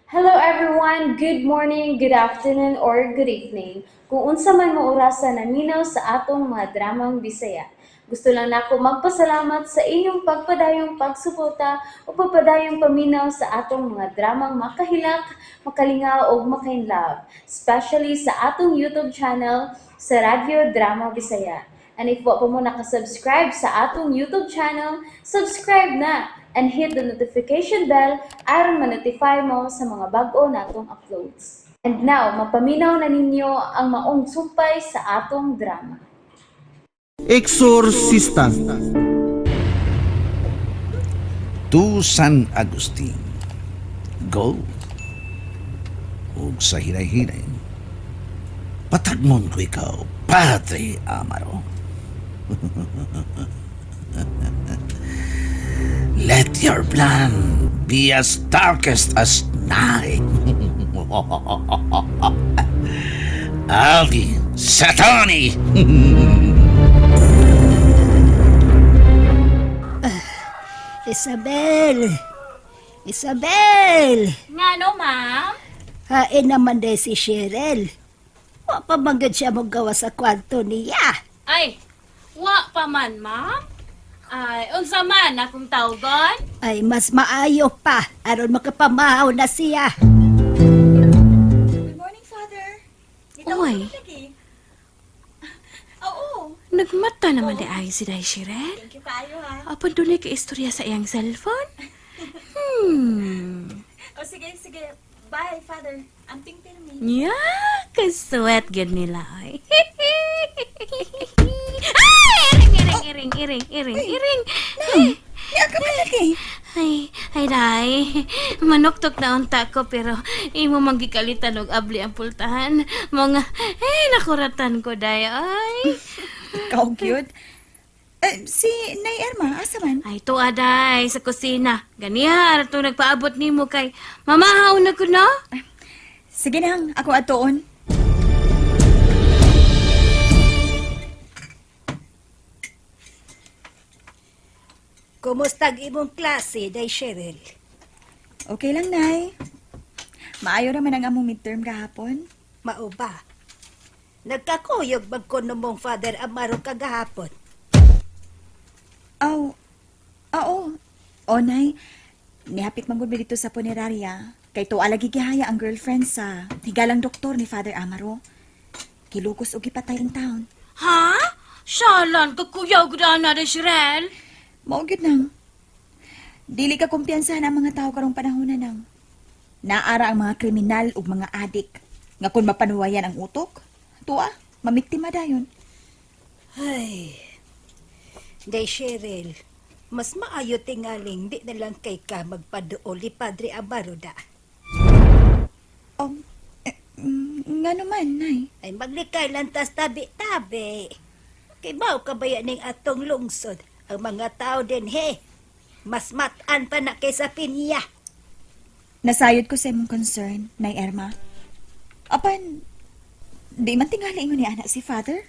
Hello everyone! Good morning, good afternoon, or good evening. Kung unsa man mo orasa naminaw sa atong mga dramang Bisaya. Gusto lang nako magpasalamat sa inyong pagpadayong pagsuporta o pagpadayong paminaw sa atong mga dramang makahilak, makalingaw ug makainlove, especially sa atong YouTube channel sa Radyo Drama Bisaya. And if wa pa mo nakasubscribe sa atong YouTube channel, subscribe na and hit the notification bell aron ma-notify mo sa mga bag-o natong uploads. And now, mapaminaw na ninyo ang maong sumpay sa atong drama. Exorcista. To San Agustin. Go. Ug sa hinay-hinay, patagmon ko ikaw, Padre Amaro. Let your plan be as darkest as night. Aldi Satani! Isabel! Isabel! Nga no, ma'am? Hain naman day si Cheryl. Wa pa man gud siya mogawa sa kwarto niya. Ay, wa pa man, ma'am. Ay, unsa man akong tawgon? Ay, mas maayo pa aron makapamahaw na siya. Good morning, Father. Dito Uy. ako lagi. Oo. Nagmata naman di ay si Day Shirel. Thank you kaayo ha. Apan doon ka istorya sa iyang cellphone? O sige, sige. Bye, Father. Amping pirmi. Yeah, kaswet gid nila ay. Ay, iring, iring, iring, iring, iring. Niya ka man lagi. Ay, ay, day. Manuktok na unta ko pero imo manggikalitan og abli ang pultahan. Mga, eh, nakuratan ko, day. Ay. Ikaw cute. Eh, si Nay Irma, asa man? Ay, tuwa, day, sa kusina. Ganiha, itong nagpaabot nimo kay mamahaw na ko, no? Sige nang, ako atoon. Kumusta ang imong klase, day Cheryl? Okay lang, Nay. Maayo raman ang among midterm kahapon. Mao ba? Nagkakuyog man kuno mong Father Amaro kagahapon. Aw, oo. O, Nay. Nihapit man gud mi dito sa punerarya. Kay tuwa lagi gihaya ang girlfriend sa higalang doktor ni Father Amaro. Kilukos og gipatay in town. Ha? Shalan, kakuyaw ko na na, Shirel. Mao gyud nang. Dili ka kumpiyansahan ang mga tao karong panahon na nang. Naara ang mga kriminal ug mga adik nga kun mapanuwayan ang utok, tuwa, mamiktima dayon. Ay, day Cheryl, mas maayo tingaling di na lang kay ka magpaduol ni Padre Amaro da. Oh, eh, nga naman, Nay. Ay maglikay lang tas tabi-tabi. Kay mao kabaya ning atong lungsod. Ang mga tao din he. Mas matan pa na kaysa pinya. Nasayod ko sa imong concern, Nay Erma. Apan, di man tingali ingon ni anak si Father.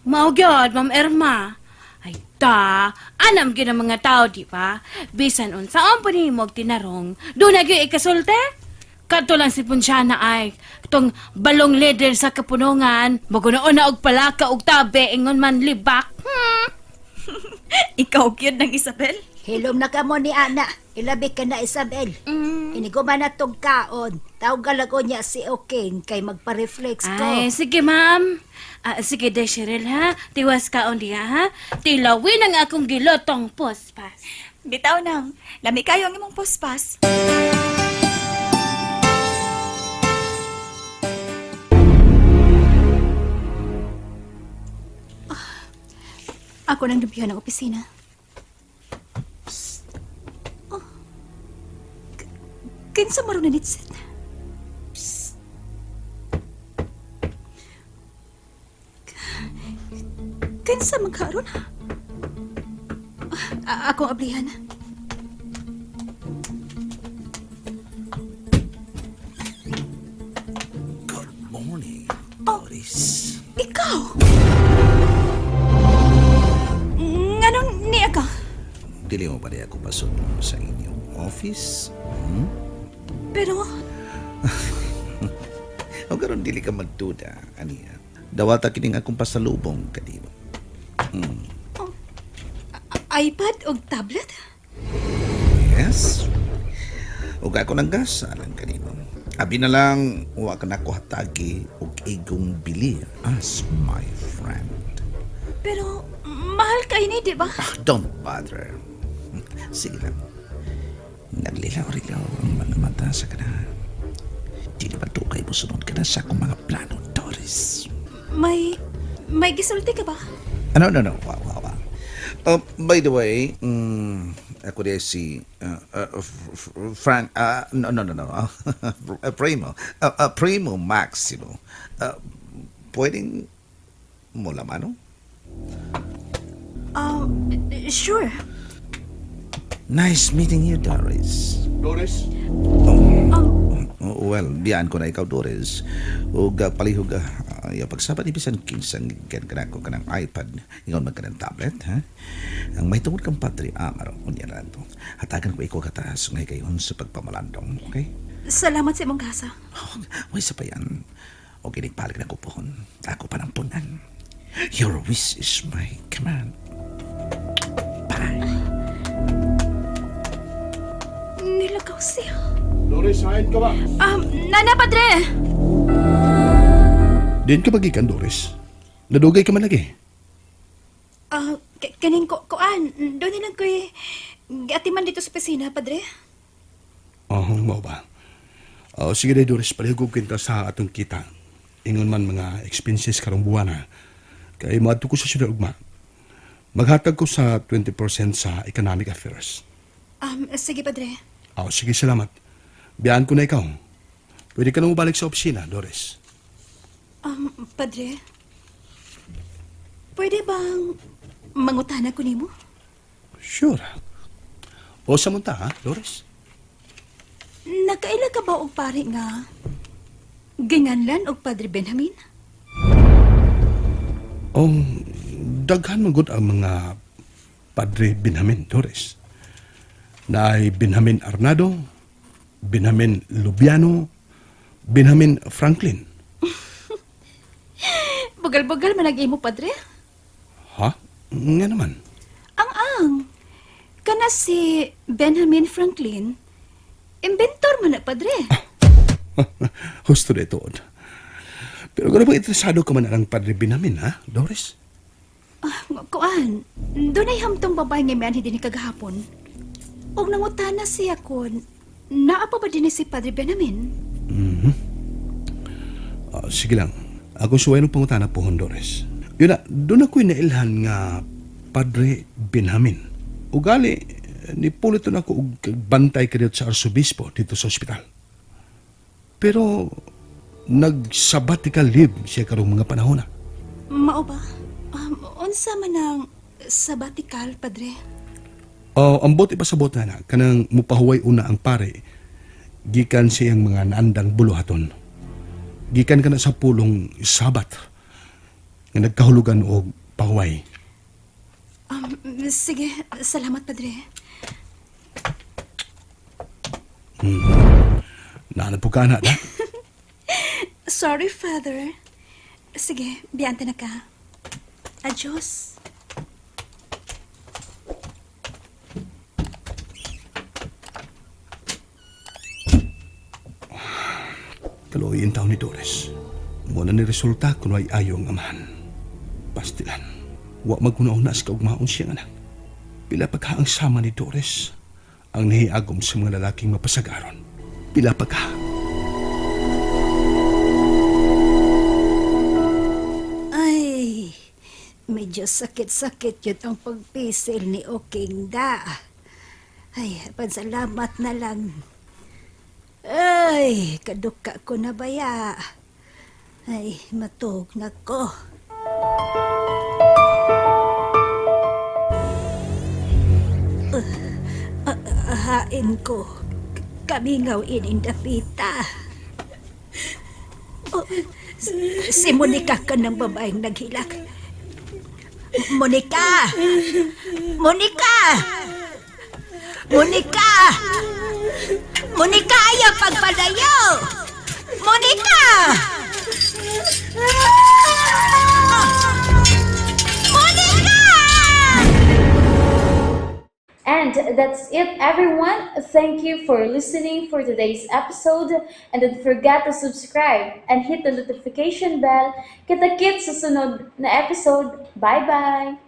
Mao gyud, Ma'am Irma. Ay ta, anam gyud ang mga tao, di ba? Bisan unsaon pa nimo og tinarong, do na gyud ikasulte. Kadto lang si Ponsiana ay tong balong leader sa kapunungan, magunoon na og palaka og tabi ingon man libak. Ikaw gyud nang Isabel. Hilom na kamo ni Ana. Ilabi ka na Isabel. Iniguman na tong kaon. Tawag ko niya si Oking kay magpa-reflex ko. Ay, sige ma'am. Ah, sige de Cheryl ha. Tiwas kaon diha ha. Tilawin ang akong gilotong pospas. Bitaw nang, lami kayo ang imong pospas. Ako nang dubihan ng opisina. Psst. Oh. Kinsa maroon na nitsit? Psst. Kinsa man karon? Akong ablihan. Good morning, Doris. Ikaw! Nganong niya ka? Dili mo pa rin ako pasod sa inyong office? Hmm? Pero, O karon dili ka magduda, aniya. Dawata kining akong pasalubong kanimo. iPad o tablet? Yes. Ug ako nang gasa lang kanimo. Abi na lang wa ka nako hatagi og igong bili as my friend. Pero, mahal kay ni, di ba? Ah, don't bother. Sige lang. Naglilaw-rilaw ang mga mata sa kanahan. Dili ba tukay mo sunod ka na sa akong mga plano, Doris? May gisulti ka ba? Ah, no, no, no. Wow. By the way, ako di si Frank, no, no, no, no. Primo. Primo Maximo. Pwedeng mo lamano? Sure. Nice meeting you, Doris. Doris? Oh, well, biyaan ko na ikaw, Doris. Ug palihog, uh, pagsabad ni bisan kinsang gikan ka ko kanang iPad, ingon man kanang tablet, ha? Ang may tungod kang Padre Amaro, unya na to. Hatagan ko ikaw kataas ngay kayon sa pagpamalandong, okay? Salamat sa imong gasa. Oh, way sa pa yan. O ginigpalig na ko pohon. Ako pa ng punan. Your wish is my command. Bye. Nilagaw siya. Doris, hain ka ba? Nana, Padre! Diin ka magikan, Doris. Nadugay ka man lagi. Ah, kaning ko kuan, doon na lang ko'y giatiman dito sa opisina, Padre. Oh, mao ba? Oh, sige day, Doris, palihog kinta sa atong kita. Ingon man mga expenses karong buwan ha. Kay moadto ko sa syudad ugma. Maghatag ko sa 20% sa economic affairs. Sige, Padre. Oh, sige, salamat. Biyaan ko na ikaw. Pwede ka na mabalik sa opisina, Doris. Padre, pwede bang mangutana ko nimo? Sure. O sa munta, ha, Doris? Nakaila ka ba og pare nga ginganlan og Padre Benjamin? Oh, daghan man gud ang mga Padre Benjamin Torres. Naay Benjamin Arnado, Benjamin Lubiano, Benjamin Franklin. Bugal-bugal man ang imo, Padre. Ha? Nga naman. Ang-ang. Kana si Benjamin Franklin, inventor man na, Padre. Husto na ituod. Pero gano'n ba interesado ka man ang Padre Benjamin, ha, Doris? Ah, kuan, dunay hamtong babae nga mianhi dinhi kagahapon. Og nangutana siya kon, naa pa ba dinhi si Padre Benjamin? Ah, sige lang. Ako suway ng pangutana po, Doris. Yun na, doon ako'y nailhan nga Padre Benjamin. Ugali, ni pulito na ako og bantay ka dito sa arsobispo dito sa ospital. Pero, nag-sabbatical leave siya karong mga panahon na. Mao ba? Unsa man ang sabbatical, Padre? Oh, ang bote pa sa bota na, kanang mupahuway una ang pare, gikan siyang mga naandang buluhaton. Gikan ka na sa pulong Sabat, nga nagkahulugan og pahuway. Sige, salamat, Padre. Naanap po ka na, da? Sorry, Father. Sige, biyante na ka. Adios. Kaluoy ang taon ni Doris. Muna ni resulta kuno ay ayo ang amahan. Pastilan, wa maguna-una sa kaugmaon siyang anak. Pila pagka ang sama ni Doris ang nahiagom sa mga lalaking mapasagaron. Pila pagka. Ay, medyo sakit-sakit yun ang pagpisil ni Oking da. Ay, pansalamat na lang. Ay, kaduka ko na baya. Ay, matug na ko. Hain ko. Kamingaw ining dapita. Oh, si Monica ka ng babaeng naghilak. Monica! Monica! Monica! Monica, ayaw pagpadayo! Monica! Monica! And that's it, everyone. Thank you for listening for today's episode. And don't forget to subscribe and hit the notification bell. Kita-kits sa sunod na episode. Bye-bye!